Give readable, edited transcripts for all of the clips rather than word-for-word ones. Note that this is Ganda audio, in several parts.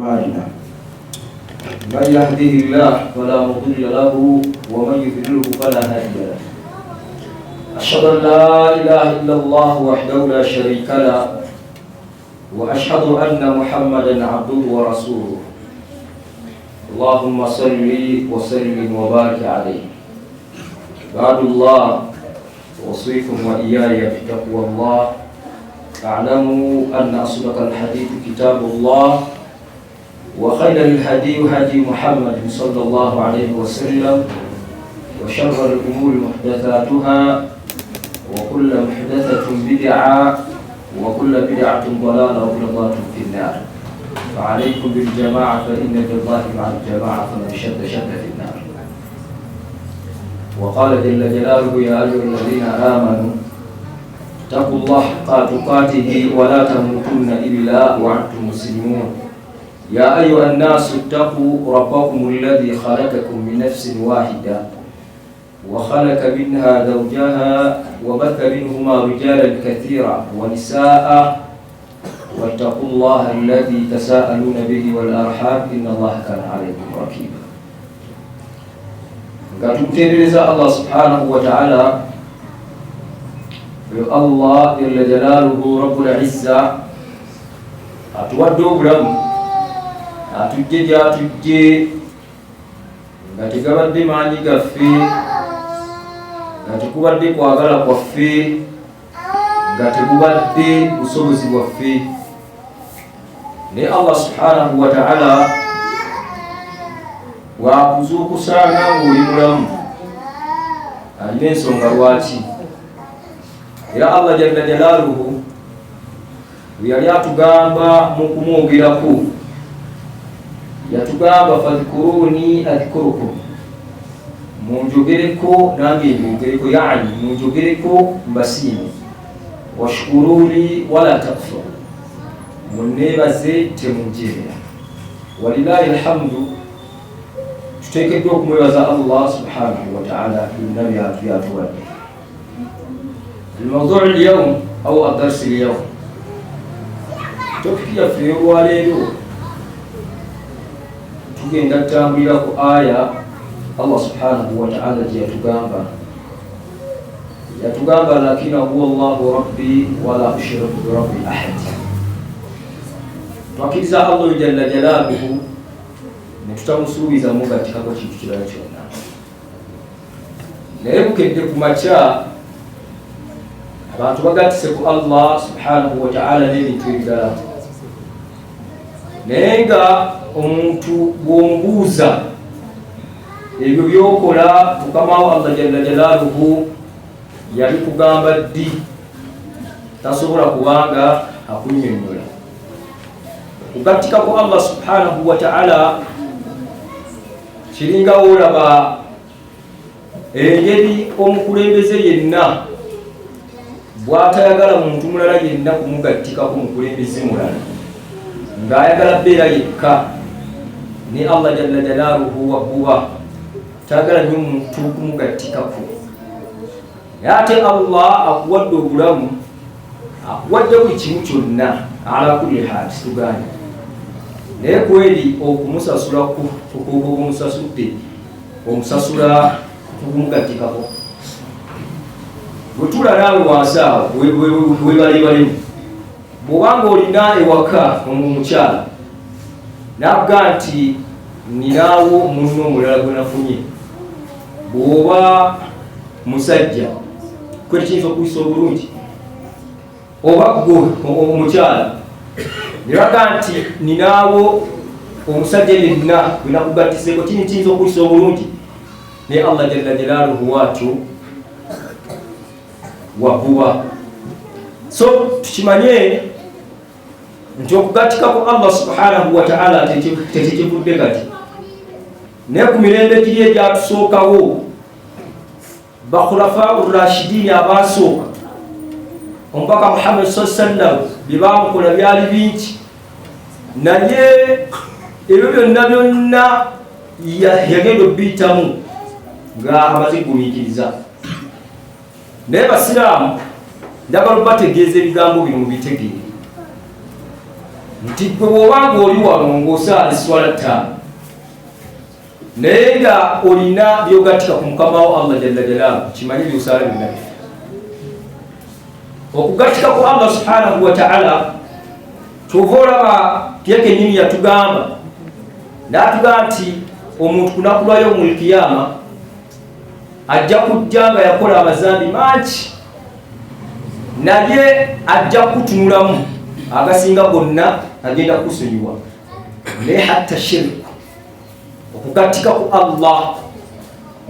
أعمالنا، من يهده الله فلا مضل له ومن يضلله فلا هادي له. أشهد أن لا إله إلا الله وحده لا شريك له، وأشهد أن محمدا عبده ورسوله. اللهم صل وسلم وبارك عليه. عباد الله، أوصيكم وإياي بتقوى الله. اعلموا أن أصدق الحديث كتاب الله، وخير الهدي هدي محمد صلى الله عليه وسلم، وشر الأمور محدثاتها، وكل محدثة بدعة، وكل بدعة ضلالة، وكل ضلالة في النار. فعليكم بالجماعة، فإن بالله مع الجماعة، فمن شد شد في النار. وقال جل جلاله: يا أيها الذين آمنوا اتقوا الله حق تقاته ولا تموتن إلا وأنتم مسلمون. يا أيها الناس اتقوا ربكم الذي خلقكم من نفس واحدة، وخلق منها زوجها، وبث منهما رجالا كثيرا ونساء، واتقوا الله الذي تساءلون به والأرحام، إن الله كان عليكم رقيبا. Nga tukutendereza Allah subhanahu wa ta'ala, oyo Allah jalla jalaaluhu rabbul izza atuwadde obulamu, atujje gyatujje nga tegabadde maanyi gaffe, nga tekubadde kwagala kwaffe, nga tebubadde busobozi bwaffe. Naye Allah subhanahu wa ta'ala bwakuzuukusanga ng'oli mulamu, alina ensonga lwaki. Era Allah jalla jalaaluhu bwe yali atugamba mu kumwogerako, yatugamba: fadhkuruni adhkurukum, munjogereko nange mbogereko, yani munjogereko mbasiime, washkuruli wala takfuru, muneebaze temunjemera. Walilahi alhamdu, tuteekeddwa okumwebaza Allah subhanahu wataala byonna byatuwadde. Almawduu lyaum au adarsi lyaum, topic yaffe ey'olwaleero, tugenda tutambulira ku aya Allah subhanahu wataala gye yatugamba: lakina huwa llahu rabbi wala ushriku birabbi ahad. Twakkiriza Allah jalla jalaaluhu ne tutamusuubiza mugattikako kintu kirala kyonna. Naye bukedde ku makya abantu bagattise ku Allah subhanahu wataala n'ebintu ebirala. Naye nga omuntu bw'omubuuza ebyo byokola, mukama wo Allah jalla jalaaluhu yali kugamba ddi, tasobola kubanga akunyonnyola. Okugattika ku Allah subhanahu wataala kiringa olaba engeri omukulembeze yenna bw'atayagala muntu mulala yenna kumugattikako mukulembeze mulala, ng'ayagala beera yekka. Ne Allah jalla jalaaluhu wabbuba tayagala nnyo muntu kumugattikako. Naye ate Allah akuwadde obulamu, akuwadde buli kimu kyonna. Ala kulli hal, situganye, naye kweri okumusasula kukuba omusasudde, omusasula kumugattikako. Bwetula naawe wansi awo webalebalemu, bw'obanga olina ewaka omukyala nakuga nti ninaawo munno omulala gwe nafunye, bw'oba musajja kweri kiyinza okuyisa obulungi? Oba gwe omukyala nebaga nti ninaawo omusajja yenna gwe nakugattiseko, kini kiyinza okuyisa obulungi? Naye Allah jalla jalaaluhu waatyo wabuba. So tukimanye nti okugattika ku Allah subhanahu wataala tekikivudde kati, naye ku mirembe giri egyatusookawo, bakhulafau rashidini abasooka omubaka Muhammad sa sallam, bye bamukola byali bingi, naye ebyo byonna byonna yagenda okubiyitamu nga amaze kugumiikiriza. Naye basiraamu, njagala obategeeza ebigambo bino mubitegeere. Nti gwe bw'obanga oli wano ng'osaala esswala 5, naye nga olina by'ogattika ku mukama wo Allah jalla jalaaluhu, kimanye by'osaala byonna bifa. Okugattika ku Allah subhanahu wa ta'ala, kyova olaba ye kennyini yatugamba n'atugamba nti omuntu ku lunaku lwa yawmul kiyama ajja kujja nga yakola amazambi mangi, naye ajja kutunulamu agasinga gonna agenda kukusonyiwa. Naye hatta shirku, okugattika ku Allah,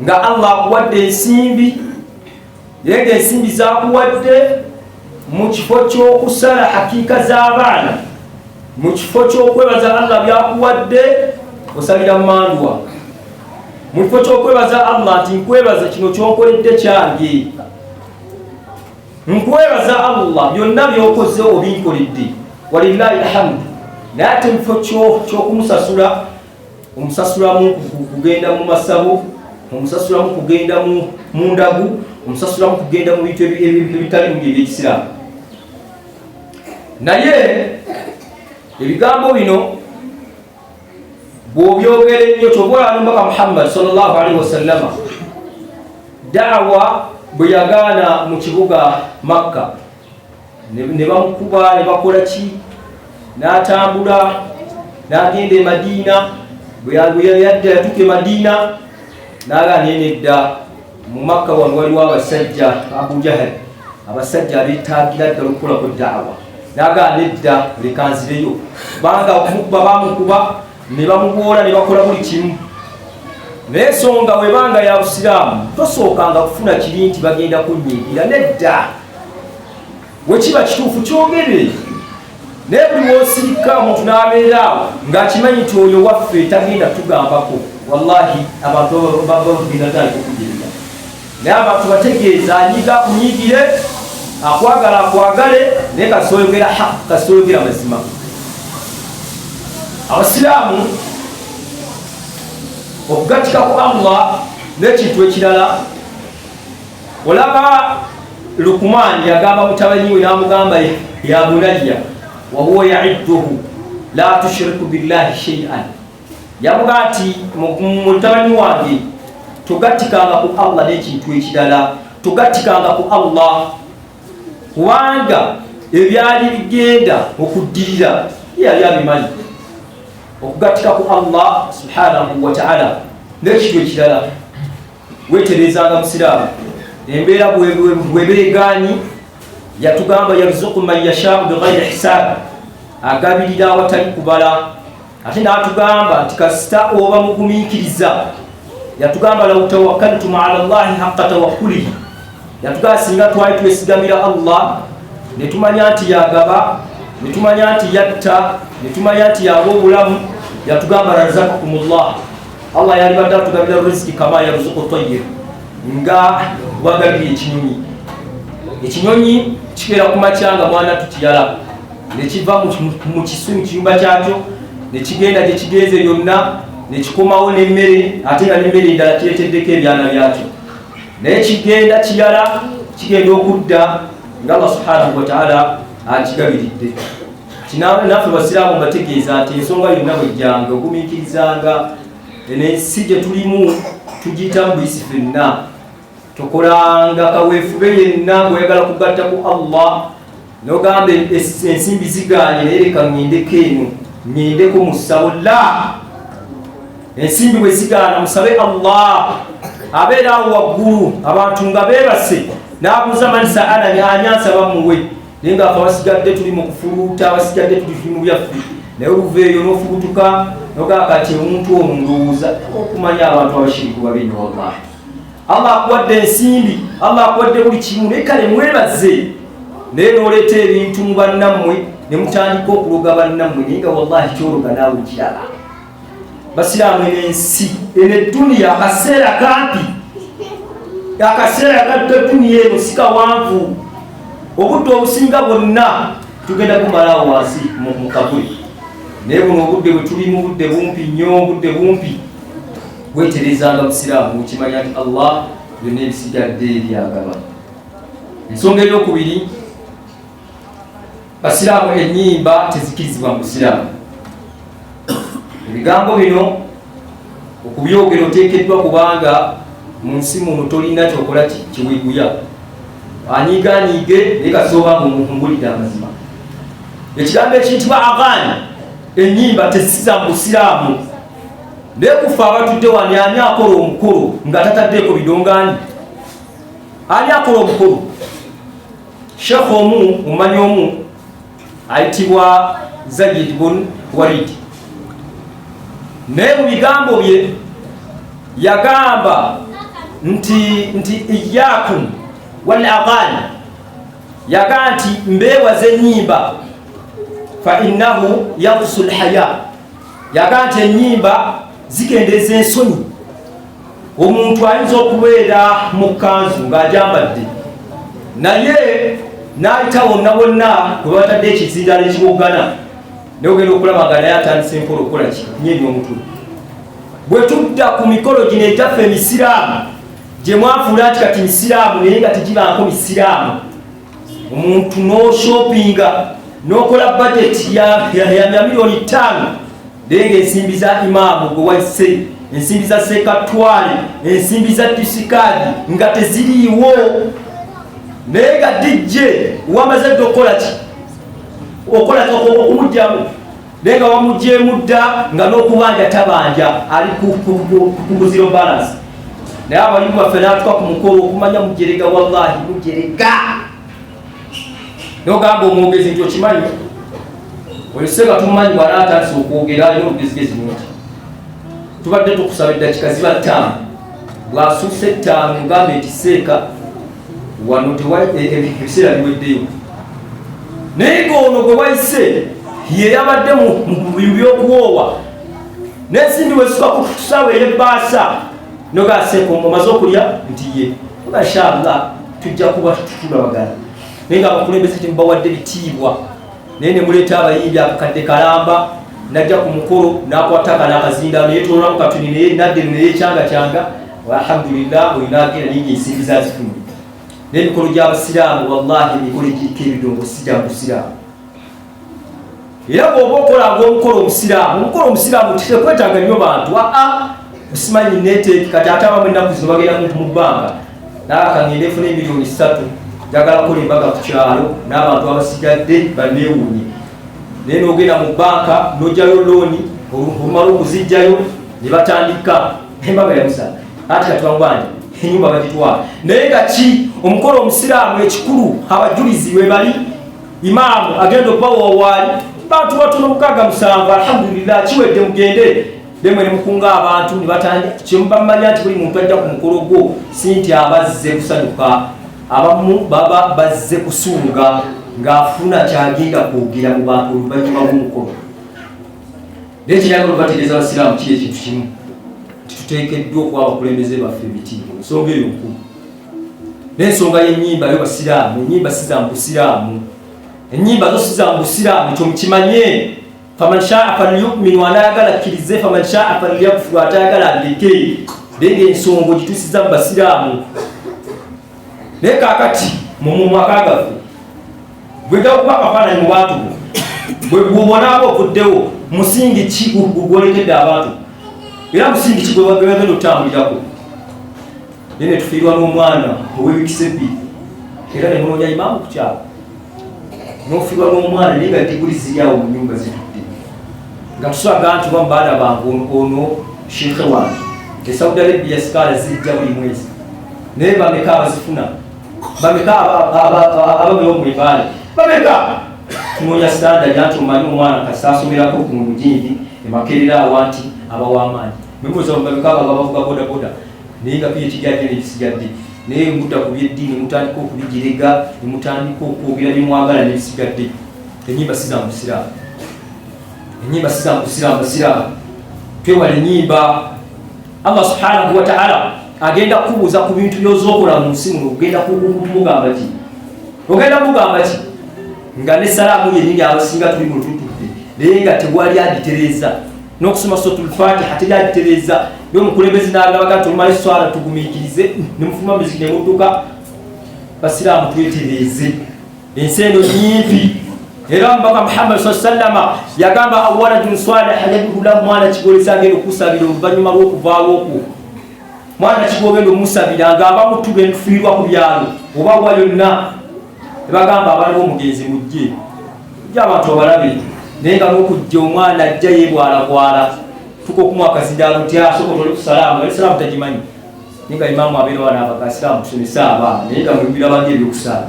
nga Allah akuwadde ensimbi, naye nga ensimbi zakuwadde mu kifo ky'okusala hakiika z'abaana, mu kifo ky'okwebaza Allah byakuwadde osalira mandwa, mu kifo ky'okwebaza Allah nti nkwebaza kino ky'onkoledde kyange, nkwebaza Allah byonna by'okoze obinkoledde, walillahi alhamdu. Naye ate mu kifo ky'okumusasula, omusasulamu kugenda mu masabo, omusasulamu kugenda mu ndagu, omusasulamu kugenda mu bintu ebitali mu ebyekisiraamu. Naye ebigambo bino bw'obyogera ennyo, kyova olaba n'omubaka Muhammad sallallahu alaihi wasallama da'wa bwe yagaana mu kibuga Makka, ne bamukuba ne bakola ki, n'atambula n'agenda e Madiina. Bwe yadda yatuuka e Madiina n'agaana nedda, mu Makka wano waliwo abasajja Abu Jahal, abasajja abeetaagira ddala okukolako da'wa. N'agaana nedda, leka nzireyo, kubanga okumukuba bamukuba ne bamuboola ne bakola buli kimu. Naye ensonga bw'ebanga ya busiraamu, tosookanga kufuna kiri nti bagenda kunnyiigira, nedda. Bwe kiba kituufu kyogere, naye buli w'osirika omuntu n'abeera awo ng'akimanyi nti oyo waffe tagenda tugambako, wallahi abantu bagenda tandika okujirira. Naye abantu bategeeza, anyiga akunyigire, akwagala akwagale, naye kasooyogera haq, kasooyogera mazima. Abasiraamu okugattika ku Allah n'ekintu ekirala, olaba Luqman yagamba mutabani we n'amugamba, ya bunayya wa huwa ya'idduhu la tushriku billahi shay'an. Yamugamba nti mutabani wange, togattikanga ku Allah n'ekintu ekirala, togattikanga ku Allah, kubanga ebyali bigenda okuddirira yali abimanyi. Okugattika ku Allah subhanahu wa ta'ala n'ekintu ekirala, weetereezanga musiraamu, embeera bwebeegaanyi, yatugamba yarzuku man yashaau bighairi hisaabi, agabirira awatali kubala. Ate n'atugamba nti kasita oba mugumiikiriza, yatugamba law tawakkaltum ala llahi haqqa tawakkulihi, yatugamba singa twali twesigamira Allah ne tumanya nti yagaba, ne tumanya nti yatta, ne tumanya nti yawa obulamu, yatugamba razakakum llah, Allah yalibadde atugabira riziki kama yarzuku tayir, nga bwagabira ekinyonyi. Ekinyonyi kibeera ku makya nga mwana tukiyala, ne kiva mu kisu mu kiyumba kyakyo ne kigenda gye kigenze yonna, ne kikomawo n'emmere, ate nga n'emmere endala kireeteddeko ebyana byakyo. Naye kigenda kiyala, kigenda okudda nga Allah subhanahu wa ta'ala akigabiridde. Naffe basiraamu bategeeza nti ensonga yonna bwejjanga ogumiikirizanga, ensi gye tulimu tugiyitamu buyisi ffenna. Tokolanga kaweefube yenna ng'oyagala kugatta ku Allah n'ogamba ensimbi zigaanye, naye leka ŋŋendeko eno, ŋŋendeko mu ssabo. La, ensimbi bwe zigaana musabe Allah. Abeera awo waggulu abantu nga beebase n'abuuza man sa'alani, ani ansaba muwe, naye ng'afe abasigadde tuli mu kufuluuta, abasigadde tuli mu byaffe. Naye oluva eyo n'ofubutuka nogamba kati omuntu ono ndowooza okumanya abantu abashiriku babi nnyo. Wallahi Allah akuwadde ensimbi, Allah akuwadde buli kimu, naye kale mwebaze, naye n'oleeta ebintu mu bannammwe ne mutandika okuloga bannammwe, naye nga wallahi kyologa naawe kirala. Basiraamu, eno ensi eno eduniya akaseera kampi, akaseera kadda duniya eno si kawanvu. Obudde obusinga bwonna tugenda kumalawo wansi mu kabuli, naye buno obudde bwe tulimu budde bumpi nnyo, obudde bumpi. Weeterezanga musiraamu, okimanya nti Allah byonna ebisigadde ebyagaba. Ensonga eyokubiri, Basiraamu, ennyimba tezikirizibwa mu busiraamu. Ebigambo bino okubyogera oteekeddwa kubanga mu nsi muno tolina kyokola kiwiguya, anyiiga anyiige, naye kasooba nga omukumbulidde amazima. Ekigambo ekiyitibwa aghaani, ennyimba tezisiza mu busiraamu. Naye kufe abatudde wano, ani akola omukolo nga tataddeeko bidongaani? Ani akola omukolo? Sheekh omu omumanyi omu ayitibwa Zayid bun Walid, naye mu bigambo bye yagamba nti iyakum wal aghani, yagamba nti mbeewaza ennyimba, fa innahu yankusu lhaya. Yagamba nti ennyimba zikendeeza ensonyi. Omuntu ayinza okubeera mu kanzu ng'agyambadde, naye n'ayita wonna wonna kwe batadde ekizindaalo ekiwoggana, naye ogenda okulaba nga naye atandise empola okukola ki, kunyeenya omutwe. Bwe tudda ku mikolo gino egyaffe emisiraamu gye mwafuula nti kati misiraamu, naye nga tegibanko misiraamu, omuntu n'oshopinga n'okola budget ya 5 miliyoni, naye nga ensimbi za imaamu gwe wayise, ensimbi za sekatwale, ensimbi za disikaadi nga teziriiwo, naye nga DJ wamaze dda okukola ki, okola okumugjamu, naye nga wamugyemu dda nga n'okubanja tabanja, ali ku zero balance. Naye abalimu baffe n'atuka ku mukolo okumanya mujerega, wallahi mujerega. Nogamba omwogezi nti okimanyi oyo seka tumumanyi, bwala atandise okwogera alina olugezigezi mungi, tubadde tukusaba eddakika ziba 5, bw'asuusa 5 mugambe nti seeka wano ebiseera biweddeyo. Naye ngaono gwe wayise ye yabadde mu bintu by'okuwoowa n'ensimbi wezisuka ku tusaawa ey'ebbaasa, nogaseeka omaze okulya nti ye mashallah tujja kuba tutulabagana. Naye nga abakulembeze temubawadde bitiibwa, naye nemuleeta abayimbi akakadde kalamba, najja ku mukolo nakwata kano akazinda neyetololamu katuni, naye nadde neyekyanga kyanga, alhamdulillah, olina agenda ningi ensimbi zazifunye. N'emikolo gy'abasiraamu, wallahi emikolo egiriko ebidongo si gya busiraamu. Era bw'oba okolanga omukolo omusiraamu, omukolo omusiraamu tekwetaaga nnyo bantu aa simanyi neteeki. Kati ate abamu ennaku zino bagenda mu bbanga naakangenda efuna 3 miliyoni, njagala kukola embaga ku kyalo n'abantu abasigadde baneewuunye. Naye n'ogenda mu banka n'ogyayo looni, olumala okuzijjayo ne batandika embaga yamusana. Ati kati bamubanja enyumba bagitwala. Naye nga ki omukolo omusiraamu ekikulu, abajulizi we bali, imaamu agenda okubawa waali bantu batono mukaaga musanvu, alhamdulillah kiwedde, mugende demwe nemukunga abantu nebatandika. Kyemubamanya nti buli muntu ajja ku mukolo gwo si nti abazze kusanyuka, abamu baba bazze kusunga ng'afuna kyagenda kwogera mu bantu oluvannyuma lw'omukolo. Naye kyenyagala obategeeza abasiraamu kiri ekintu kimu, nti tuteekeddwa okuwa abakulembeze baffe ebitiibwa. Ensonga eyo nkulu. N'ensonga y'ennyimba yo basiraamu, ennyimba si za mu busiraamu, ennyimba zo si za mu busiraamu, ekyo mukimanye. Faman shaa falyumin, anayagala akkirize, faman shaa falyakfuru, atayagala aleke. Naye ngaensonga ogituusiza mu basiraamu. Naye kakati mu mwaka gaffe gwejja kuba akafaananyi mu bantu bo, bwe bwonaaba ovuddewo, musingi ki gwolekedde abantu, era musingi ki gwebagenda otambulirako? Naye netufiirwa n'omwana ow'ebikisa ebbiri, era nemunoonya imaamu ku kyalo, nofiirwa n'omwana, naye nga diguli ziri awo mu nyumba zitudde, nga tuswaga nti oba mubaana bange ono sheekhe wange e Saudi Arabia sikaala zijja buli mwezi, naye bameka abazifuna? Bameka ababewo mu ibaale? Bameka? Tunoonya standard anti omanyi omwana kasita asomerako ku mugindi emakerera awa nti abawamaanyi memuza. Bameka abavuga bodaboda, naye nga PhD nebisigadde? Naye mudda ku byeddiini, mutandika okubigirega, nemutandika okwogera byemwagala nebisigadde. Enyimba si za mu busiraamu, enyimba si za mu busiraamu. Basiraamu, twewala enyimba. Allah subhanahu wataala agenda kukubuuza ku bintu byozokola mu nsi muno. Ogenda kumugamba ki? Ogenda kumugamba ki nga ne salaamu yennyini abasinga tuli mu lututudde, naye nga tewali agitereeza, n'okusoma suratul Fatiha teri agitereeza? Naye omukulembeze n'agabaga nti olumala eswala tugumiikirize, nemufuma muziki nemudduka. Basiraamu, twetereeze, ensi eno nyimpi. Era Omubaka Muhammad sa sallama yagamba awaladun salih yadhula, mwana kigolesa agenda okusabira oluvannyuma lw'okuvaawo okwo, mwana kigogenda omusabira nga abamu tugentufiirwa ku byalo oba wa yonna ebagamba abaana b'omugenzi mujje mujje abantu abalabe, naye nga n'okujja omwana ajja yeebwalabwala, tuka okumuwa akazindaalo nti asooka otole ku salaamu, ali salaamu tagimanyi, naye nga imaamu abeera wano abakasiraamu tusomese abaana, naye nga mwebirabanga ebyokusaala.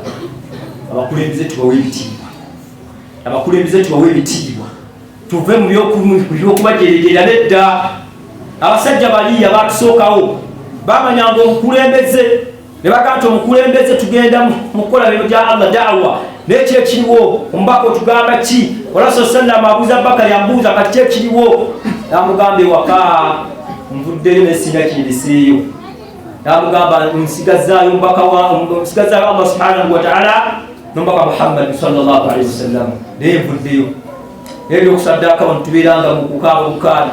Abakulembeze tubawe ebitiibwa, abakulembeze tubawe ebitiibwa, tuve mu byokubajeregerera. Nedda, abasajja baliya batusookawo bamanyanga omukulembeze ne bagamba nti omukulembeze tugenda mu kukola mirimu gya Allah, daawa, naye ki ekiriwo? Omubaka otugamba ki? Orasul sallama abuuza Bakari, amubuuza kati ki ekiriwo? Namugamba ewaka nvuddeyo nesinga kindiseeyo, namugamba nsigazaayo omubaka wa nsigazaayo Allah subhanahu wa ta'ala n'omubaka Muhammad sallallahu alaihi wasallam, naye nvuddeyo. Naye ebyokusaddaaka wano tubeeranga mu kukaaba bukaabi,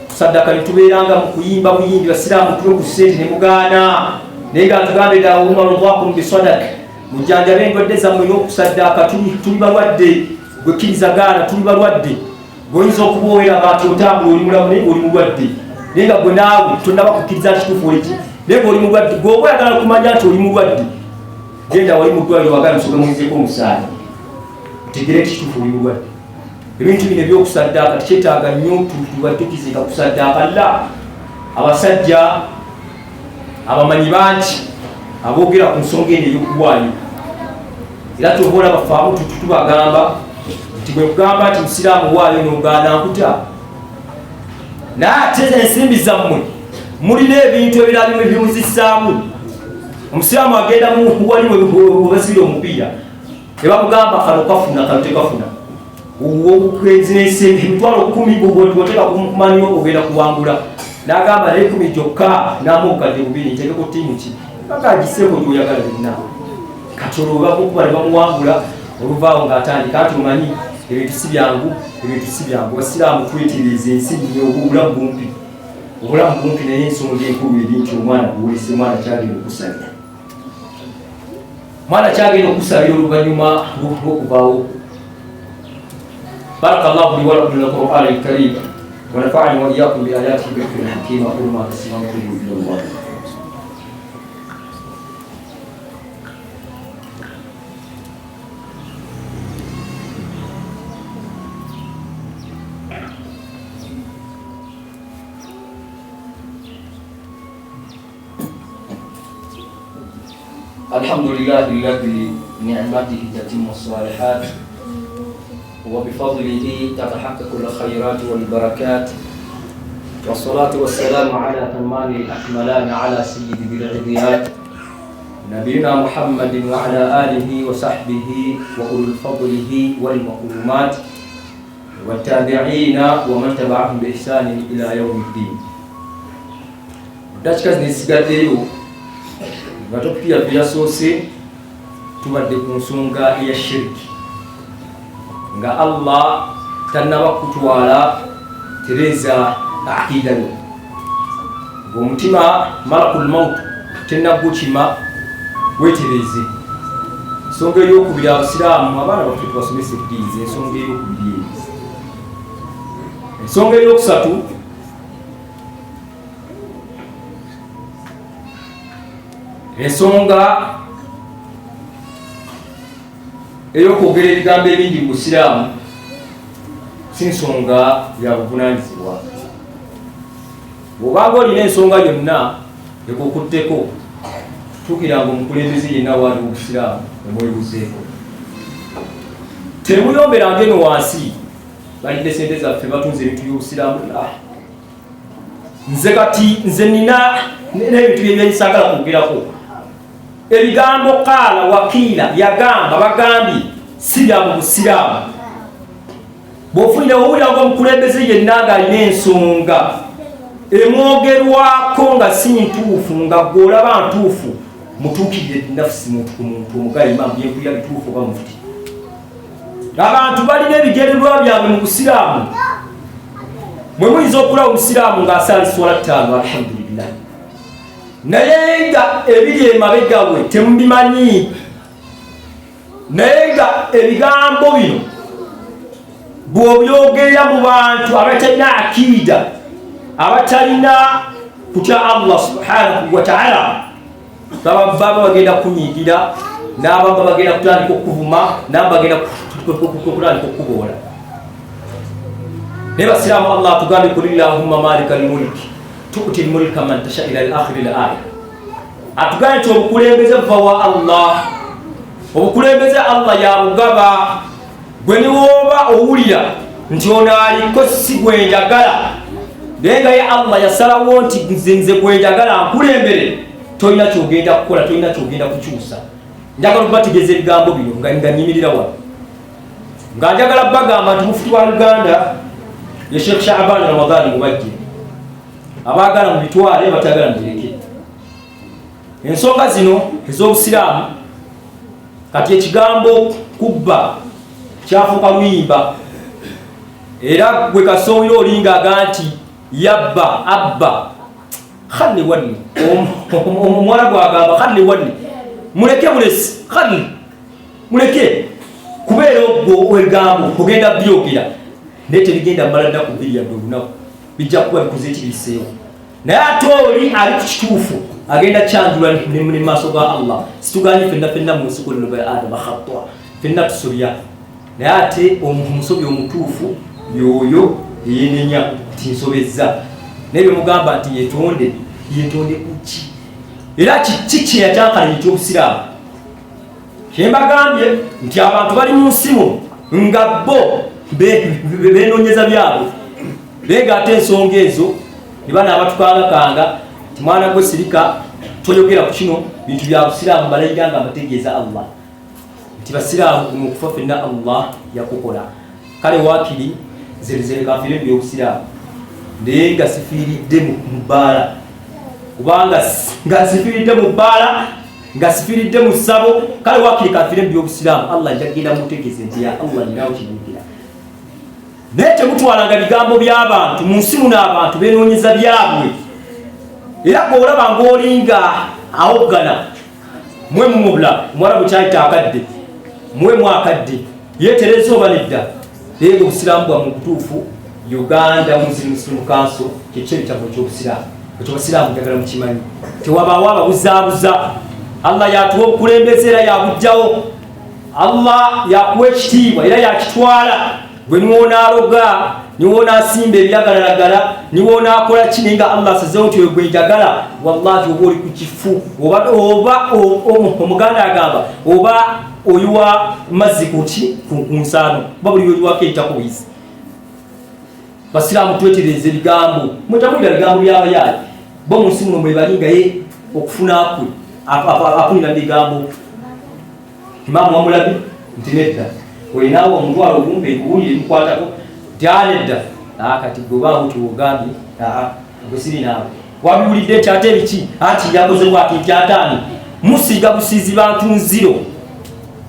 kusaddaaka netubeeranga mu kuyimba buyimbi, basiraamu tube ku ssente ne mugaana, naye nga tugambe dawumalwakum bisadaka, mujjanjabe endwadde zammwe n'okusaddaaka. Tuli balwadde, gwe kkiriza gaana, tuli balwadde. Gweoyinza okuba oweraba nti otambula oli mulamu naye ngaoli mulwadde, naye nga gwe naawe tonaba kukkiriza nti kituufu oliki, naye nga oli mulwadde. Gwe oba oyagala kumanya nti oli mulwadde, genda wali mu ddwaliro wagala musoke muyinzeko omusaayi otegere nti kituufu oli mulwadde. Ebintu bino ebyokusaddaaka tekyetaaga nnyo tukiziika kusaddaaka. La abasajja abamanyi bangi aboogera ku nsonga eno ey'okuwaayo, era kyova olaba ffe abamu tubagamba nti bwe kugamba nti musiraamu waayo n'ogaana nkuta, naye ate ensimbi zammwe mulina ebintu ebirala bimuzissaamu. Omusiraamu agenda wali webasibira omupiira ne bamugamba kano kafuna kano tekafuna, emitwalo 10 bwoteka kumanyo ogenda kuwangula, n'agamba naye 10 gyokka namu obukadde 2 nteekeko ttiimu ki, bagagiseeko gyoyagala byonna. Kati olwo bamukuba ne bamuwangula, oluvaawo ng'atandika nti omanyi ebintu si byangu, ebintu si byangu. Basiraamu twetereeza ensi nnyo, obulamu bumpi, obulamu bumpi, naye ensonga enkulu eri nti omwana gwolese, omwana kyagenda okusabira, mwana kyagenda okusabira oluvannyuma lw'okuvaawo. Barakallahu li walakum min alquran alkarim wa nafa'ani wa iyyakum bi ayatihi bi dhikri hakim, aqulu ma tasma'un ila Allah. الحمد لله الذي نعمته تتم الصالحات وبفضله تتحقق الخيرات والبركات، والصلاة والسلام على تمام الأكملان على سيد العبيات نبينا محمد وعلى آله وصحبه وأولي فضله والمقومات والتابعين ومن تبعهم بإحسان إلى يوم الدين. Dakika zino ezisigaddeyo nga topic yaffe yasoose tubadde ku nsonga eya shiriki, nga Allah tannaba kutwala tereeza aqida yo, ng'omutima malakul maut tennagukima, wetereeze. Ensonga eyokubiri, abasiraamu abaana baffe tubasomesa eddiini, ensonga eyokubiri eyo. Ensonga eyokusatu, ensonga ey'okwogera ebigambo ebingi mu busiraamu si nsonga ya buvunanyizibwa. Bw'obanga olina ensonga yonna ekukutteko, tuukiranga omukulembeze yenna waali obusiraamu omwebuzeeko. Temuyomberanga eno wansi balidde sente zaffe, batunze ebintu by'obusiraamu. Nze kati nze nina n'ebintu byebyensaagala kwogerako. Ebigambo kaala wakiila yagamba bagambye si bya mu busiraamu. Bw'ofunira owulira nga omukulembeze yenna ng'alina ensonga emwogerwako nga si ntuufu, nga gwe olaba ntuufu, mutuukirire nafusi muntu ku muntu, omugaye imaamu byenkulira bituufu oba mufuti. Abantu balina ebigendererwa byabwe mu busiraamu. Mwe muyinza okulaba omusiraamu ng'asaala eswala 5, alhamdulillah, naye nga ebiri emabega we temubimanyi, naye nga ebigambo bino Bw'obyogerera mu bantu abatalina akiida, abatalina kutya Allah subhanahu wataala, baba bagenda kunyiigira, n'abamu bagenda kutandika okuvuma, n'abamu bagenda kutandika okukuboola. Naye basiraamu, Allah atugambye, "Qul illahumma malika lmulki tuti lmulka man tasha," ila akhiri l aya. Atugambye nti obukulembeze buva wa Allah, obukulembeze Allah yabugaba. Gwe niwooba owulira nti ono aliko si gwenjagala, naye nga ye Allah yasalawo nti nze gwenjagala nkulembere, tolina kyogenda kukola, tolina kyogenda kukyusa. Njagala okubategeeza ebigambo bino nga nyimirira wano, nga njagala bagamba nti mufuti wa Uganda ye Sheikh Shaban Ramadan Mubajje. Abaagala mu bitwale, batagala mubireke. Ensonga zino ez'obusiraamu, kati ekigambo kubba kyafuuka luyimba, era gwe kasowera olinga aga nti yabba abba khalli wanni. Omuwala gwagamba khalli wanni, muleke bulesi, khalli muleke, kubeera ogwo ebigambo ogenda byogera, naye tebigenda mala nnaku 2 yadde olunaku, bijja kuba bikoze ekibiseewo. Naye ate oli ali ku kituufu agenda kyanjula ne maaso ga Allah. Situganye, fenna fenna mu nsi kullu bani adama khatwa, fenna tusobya, naye ate omusobi omutuufu yoyo eyenenya nti nsobezza. Naye byemugamba nti yetonde, yetonde kuki? Era kiki kyeyakyankalanya ekyobusiraamu? Kyembagambye nti abantu bali mu nsi muno nga bo benonyeza byabwe, naye nga ate ensonga ezo ne bana abatukangakanga ti mwana gwe sirika, toyogera ku kino, bintu bya busiraamu. Balayira nga mbategeeza Allah nti basiraamu, guno okufa fenna Allah yakukola. Kale wakiri nzerezereka nfiire mu byobusiraamu, naye nga sifiiridde mu bbaala, kubanga nga sifiiridde mu bbaala, nga sifiiridde mu ssabo, kale wakiri kanfiire mu byobusiraamu. Allah njagenda mutegeeze nti ya Allah ninawo kinyugira. Naye temutwalanga bigambo by'abantu. Mu nsi muno abantu benoonyeza byabwe, era gweolaba ngaolinga awoggana, mwe mumubula omuwala bwekyayita akadde, mwe mwakadde yetereza oba nedda. Naye nga obusiraamu bwammwe butuufu. Uganda Muslim Muslim Council kyekyo ebitabo ekyobusiraamu, ekyobusiraamu njagala mukimanyi, tewabaawo ababuzaabuza. Allah yatuwa obukulembeze era yabugjawo, Allah yakuwa ekitiibwa era yakitwala. Gwe niwonaaloga, niwonaasimba ebiragalalagala, niwonaakola ki, naye nga Allah asazeewo nti oyo gwe njagala, wallahi oba oli ku kifu, oba omuganda agamba oba oyiwa mazzi kuki ku nsaano, oba buli oyiwako eyitako buyizi. Basiraamu, twetereza ebigambo, mwetamulira bigambo byabayaayi bo mu nsi muno mwebali, nga ye okufuna kwe afunira mu bigambo. Imaamu wamulabi nti nedda, olinawo omutwalo ogumpe nkuwulire ebikwatako, nti a nedda, kati gwe obaawo tiwogambye gwe siri naawe, wabiwulidde nti ate biki, anti yakoze bwati, nti ataani musiiga busiizi bantu nziro.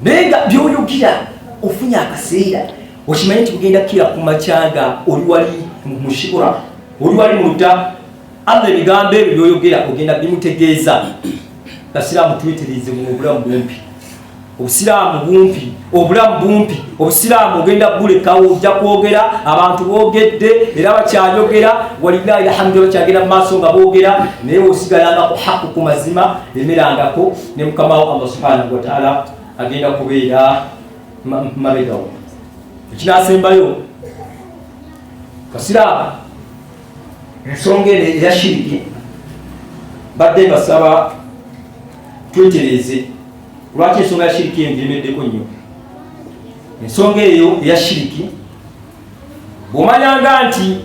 Naye nga byoyogera ofunye akaseera okimanye nti kugenda kukira ku macyanga, oli wali mushibura, oli wali mu luta, Allah ebigambo ebyo byoyogera ogenda bimutegeeza. Basiraamu, twetereze mu obulamu bumpi, obusiraamu bumpi, obulamu bumpi. Obusiraamu ogenda bulekawo, ojja kwogera, abantu boogedde era bakyayogera, walillahi alhamdu, bakyagenda mu maaso nga boogera, naye osigalanga ku haku, ku mazima, lemerangako ne mukama wo Allah subhanahu wataala agenda kubeera mabegawo. Ekinasembayo, basiraamu, ensonga eno eya shiriki, mbadde mbasaba twetereeze. Lwaki ensonga ya shiriki eyo ngiremeddeko nnyo? Ensonga eyo eya shiriki, bw'omanyanga nti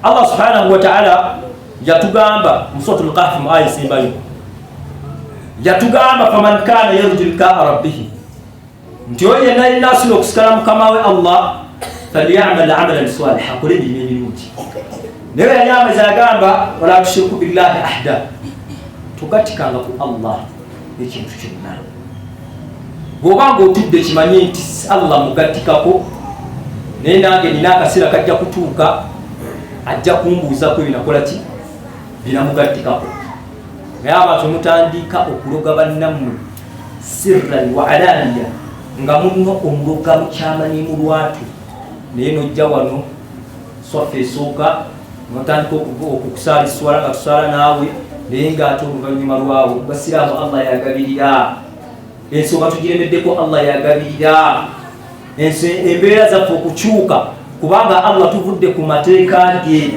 Allah subhanahu wataala yatugamba mu Suratu Lkahfi, mu aya esembayo, yatugamba, "Faman kana yarju likaa rabbihi," nti oyo yenna yenna asula okusikala mukama we Allah, "falyamal amalan saliha," akole emirimu emirungi. Naye yali amaze agamba, "Wala tushiriku billahi ahda," togatikanga ku Allah ekintu kyonna. Bw'oba nga otudde, kimanye nti Allah mugattikako, naye nange nina akaseera kajja kutuuka, ajja kumbuuzako ebinakola ki binamugattikako. Naye abantu mutandika okuloga bannammwe sirran wa alaniya, nga muno omuloga mukyama ne mu lwatu. Naye nojja wano swaffe esooka notandika okusaala eswala nga tusaala naawe, naye ng'ate oluvannyuma lwawo basiraamu Allah yagabirira ensonga tugiremeddeko. Allah yagabirira embeera zaffe okukyuka, kubanga Allah tuvudde ku mateeka ge,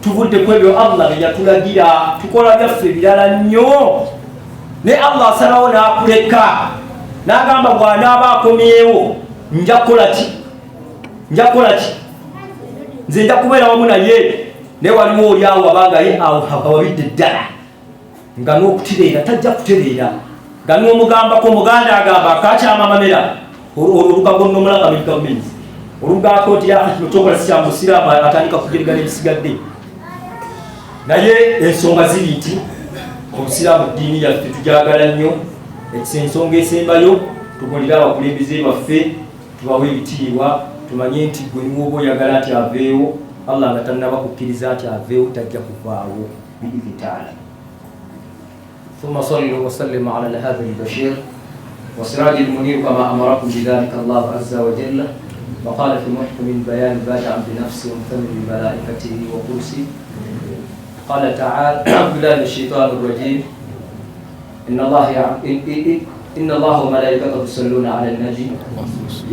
tuvudde ku ebyo Allah bye yatulagira, tukola byaffe birala nnyo. Naye Allah asalawo n'akuleka n'agamba bw'anaaba akomyewo nja kukola ki, nja kukola ki, nze nja kubeera wamu naye. Naye waliwo oli awo abanga ye awabidde ddala nga n'okutereera tajja kutereera, nga n'omugambako omuganda agamba akakyama amamera olugagonnomola nga muli gavumenti olugaako nti kino kyokola si kya musiraamu, atandika kujerega n'ebisigadde. Naye ensonga ziri nti obusiraamu ddiini yaffe tujagala nnyo. Ensonga esembayo, tugulire abakulembeze baffe, tubawe ebitiibwa, tumanye nti gwe niwoba oyagala nti aveewo, Allah nga tannaba kukkiriza nti aveewo tajja kuvaawo biidhni taala. ثم صلوا وسلم على هذا البشير وسراج المنير كما أمركم بذلك الله عز وجل، وقال في محكم البيان بادعا بنفسه ومثمن بملائكته وكرسي. قال تعالى: أعوذ بالله من الشيطان الرجيم، إن الله وملائكته يصلون على النبي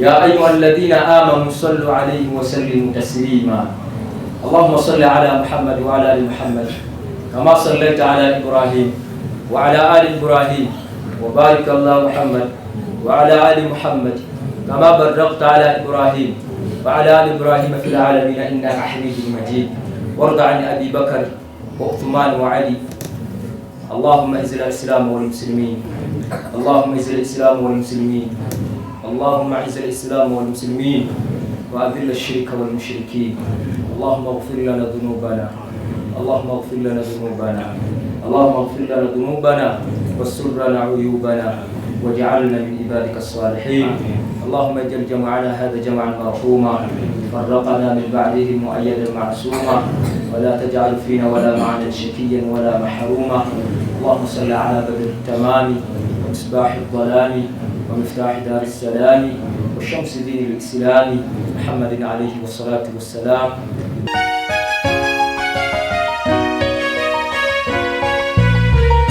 يا أيها الذين آمنوا صلوا عليه وسلموا تسليما. اللهم صل على محمد وعلى آل محمد كما صليت على إبراهيم وعلى آل إبراهيم، وبارك الله محمد وعلى آل محمد كما باركت على إبراهيم وعلى آل إبراهيم في العالمين إنك حميد مجيد. وارض عن أبي بكر وعثمان وعلي. اللهم اعز الإسلام والمسلمين، اللهم اعز الإسلام والمسلمين، اللهم اعز الإسلام والمسلمين، وأذل الشرك والمشركين. اللهم اغفر لنا ذنوبنا، اللهم اغفر لنا ذنوبنا، اللهم اغفر لنا ذنوبنا، واستر لنا عيوبنا، واجعلنا من عبادك الصالحين. اللهم اجعل جمعنا هذا جمعا مرحوما، فرقنا من بعده مؤيدا معصوما، ولا تجعل فينا ولا معنا شقيا ولا محروما. اللهم صل على بدر التمام ومصباح الظلام ومفتاح دار السلام وشمس دين الإسلام محمد عليه والصلاة والسلام.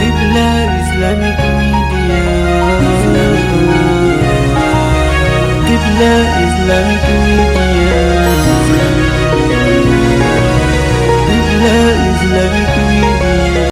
Qibla Islamic Media. Islamic Media. Qibla Islamic